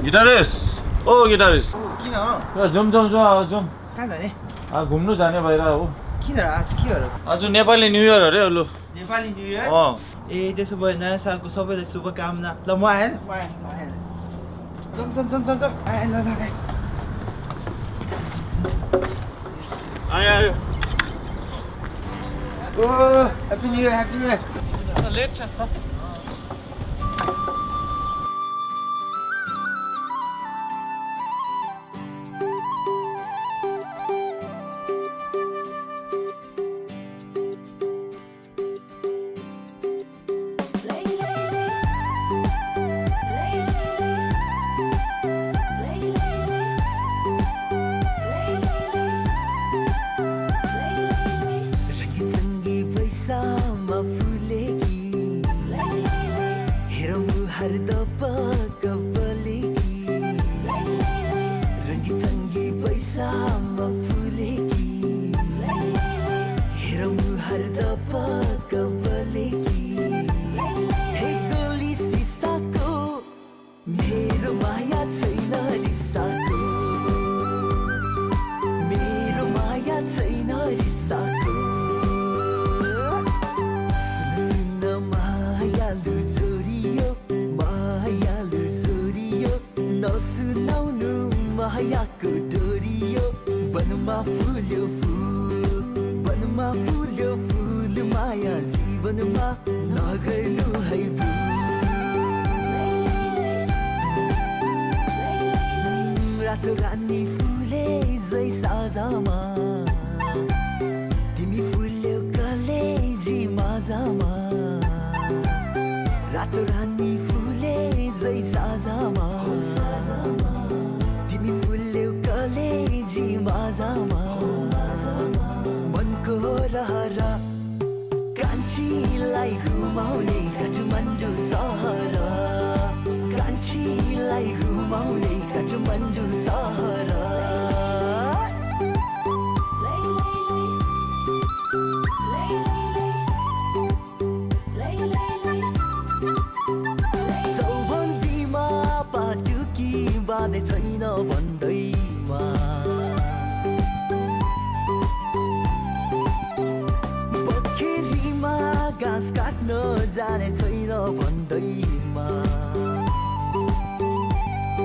guitarist ओ guitarist किन हो जाउँ जाउँ कहाँ जाने घुम्नु जाने भएर हो किन आज के हो आज नेपाली न्यू इयर अरे लु नेपाली न्यु इयर ए त्यसो भए नयाँ सालको सबैलाई शुभकामना ल म आएँ जम आएँ ल आयो ओ ह्याप्पी न्यु इयर लेट छ त मायाको डोरियो वनमा फुल्यो फुल माया जीवनमा नगर्नु है रातो रानी फुले जै साझामा तिमी फुल्यौ कलेजी माझामा रातो रानी फुले जै साझामा कलेजी माझामा मनको रहर कान्छीलाई घुमाउने काठमाडौँ सहर कान्छीलाई घुमाउने काठमाडौँ सहर चौबन्दीमा पाटुकी बाँधे छैन भन्दैमा बखेरीमा घाँस काट्न जाने छैन भन्दैमा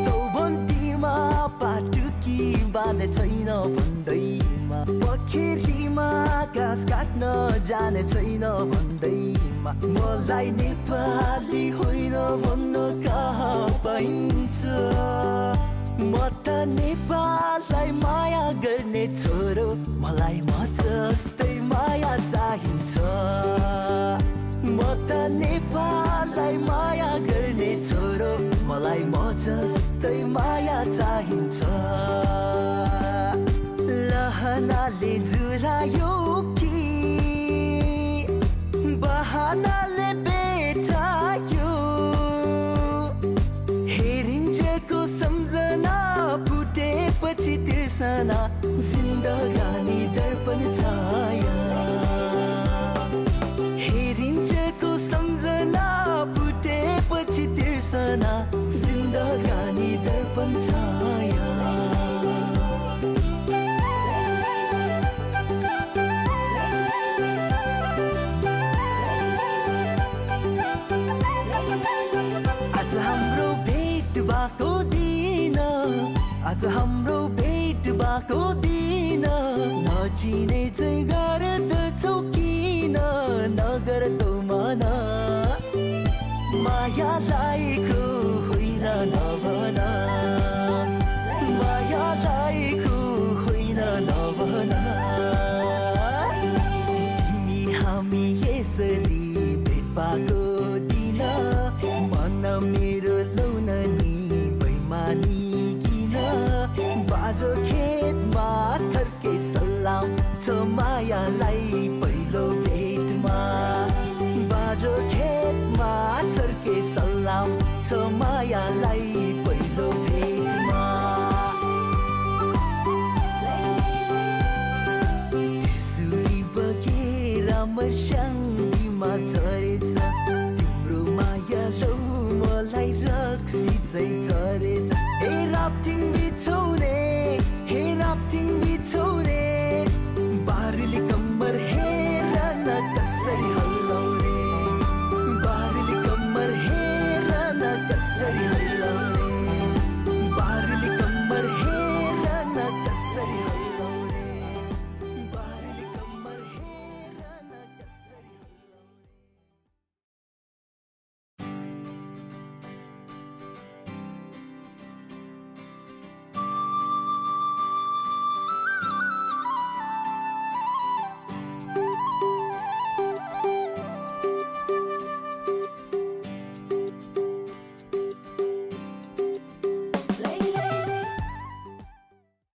चौबन्दीमा पाटुकी बाँधे छैन भन्दैमा बखेरीमा घाँस काट्न जाने छैन भन्दैमा मलाई नेपाली होइन भन्न कहाँ पाइन्छ म त नेपाललाई माया गर्ने छोरो मलाई म जस्तै माया चाहिन्छ म त नेपाललाई माया गर्ने छोरो मलाई म जस्तै माया चाहिन्छ लहनाले जुरायो कि बहानाले बेटायो हेरिन्जेको सम्झना फुटेपछि तिर्सना जिन्दगानी दर्पण छाया हेरिन्जेको सम्झना फुटेपछि तिर्सना जिन्दगानी दर्पण छाया आज हाम्रो भेट भएको दिन नचिने चाहिँ गर्दछौ किन नगर्दौ मन माया लाएको होइन नभन माया लाएको होइन नभन तिमी हामी यसरी भेट पाएको दिन मन मेरो लौन नि बैमानी बाजो खेतमा थर्के सलाम छ मायालाई पहिलो भेटमा बाजो खेतमा थर्के सलाम छ मायालाई पहिलो थप थिङ्ग